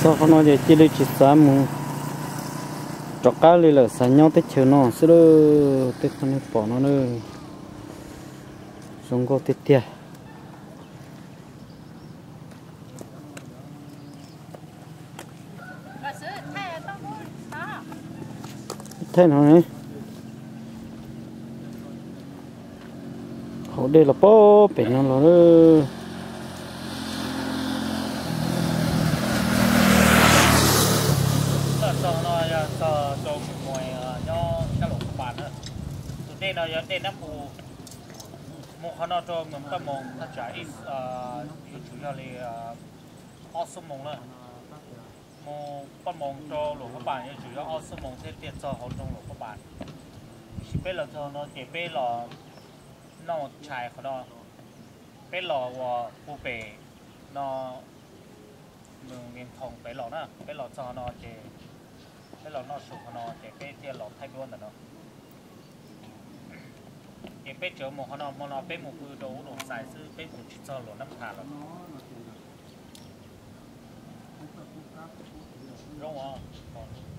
Qhov no ces cia li tsis xav mus rov qab li lawm, xav nyob teb chaws no xwb lawm. Tej qhov nej pom no na, zoo nkauj tiag tiag. Thaij no, hauv dej los pem no los. Txog no yog txog rau Mes Muas nyob sab Luam Phab Npas na. Tus dej no yog dej Nab Pus, mus qhov no rau Mes Paj Moos thaj tsam yuav tsum yog li ob xuab moos na. Mus Paj Moos rau Luam Phab Npas yuav tsum yog ob xuab moos thiaj tiaj txog hauv nroog Luam Phab Npas. Tiam sis peb los txog no ces peb los noj tshais qhov no, peb los uas puag pem no, Mes Muas Vias Thoos pem los na, peb los txog no ces peb los noj su qhov no ces peb thiaj los thaij duab ntawm no. Ces peb tseem mus qhov no, hmo no peb mus pw rau ub Luam Xais xwb, peb mus tsis txog Luam Nab Phas los. Zoo os.